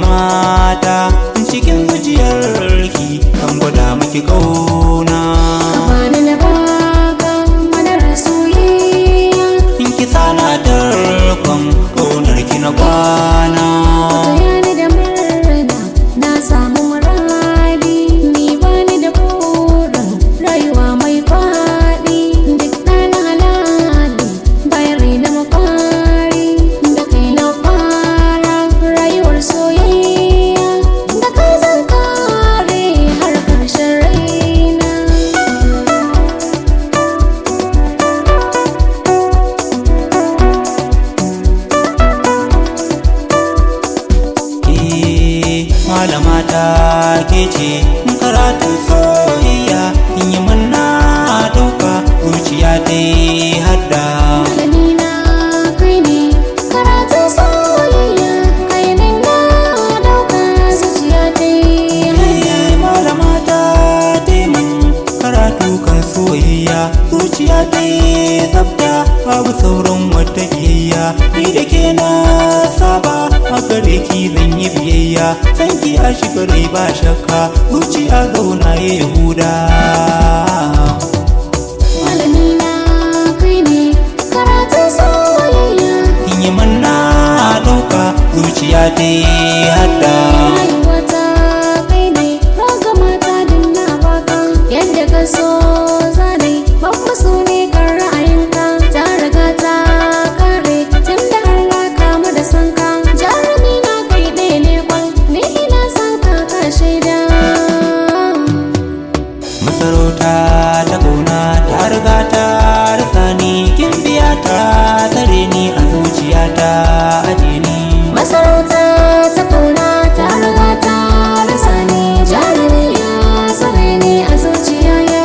Malamata, cikin zuciyarki kan gwada miki kauna. Ka bani na baka madarar soyayya. In ki sana tarkon kaunar ki na kwana. Taya ni da murna na samu muradi. Ni bani da burin rayuwa mai faɗi. Duk ɗana halali bayan raina mafari. Da kai na fara rayuwar soyayya. Da kai zan kare har ƙarshen raina. Eh, malamata ke ce karatun soyayya, in yi manna ɗauka zuciya ta yi hadda. Malamina kai ne karatun soyayya, kai ne na dauka zuciya ta yi hanya. Eh, malamata ta yi min karatu kan soyayya, zuciya ta yi tsafta, babu sauran wata kiyayya. Ni da ke na saba, a gare ki zan yi biyayya, san ki a shiga rai ba shakka, zuciya zauna ya huda. Malamina kai ne karatun soyayya. In yi manna ɗauka zuciya ta yi hadda. Rayuwata kai ne ragamata din na baka. Yadda ka so zane ban musu ne kan ra'ayinka. Ta riga ta kare tun da har na kamu da sanka. Jarumi na kai ɗaya ne kwal, ni ina son ka ka shaida. Masarauta ta ƙauna ta riga ta rasa ni, kin biya ta tsare ni a zuciya ta aje ni. Masarauta ta kauna ta riga ta rasa ni, jarumi ya tsare ni a zuciya ya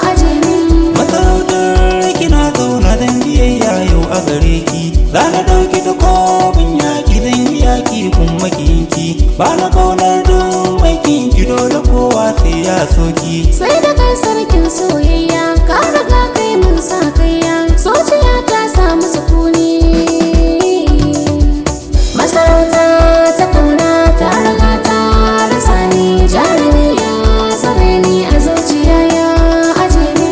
aje ni. Masarautar kina zauna zan biyayya yau a gare ki, za na ɗauki takobin yaƙi zan yi yaƙi kun makiyinki, ba na ƙaunar duk mai kinki, dole kowa sai ya soki. Sai da kai sarkin soyayya, ka riga kai mun sa kaiya, zuciya ta samu sukuni. Masarauta ta kauna ta riga ta rasa ni, jarumi ya tsare ni a zuciya ya aje ni.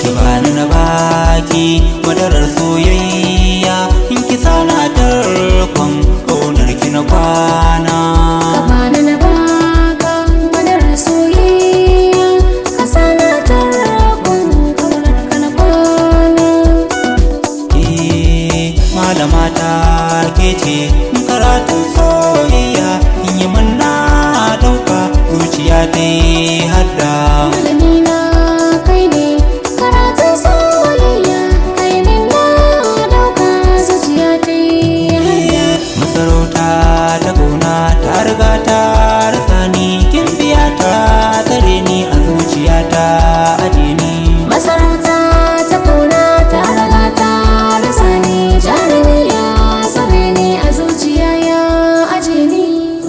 Ki bani na baki madarar soyayya, in ki sana tarkon kaunar ki na kwana. Ka bani na baka madarar soyayya, ka sana tarkon kaunar ka na kwana. Eh, malama ta ke ce karatun soyayya, in yi manna ɗauka zuciya ta yi hadda. Malamina kai ne karatun soyayya, kai ne na dauka zuciya ta yi hanya. Masarauta ta kauna ta riga ta rasa ni.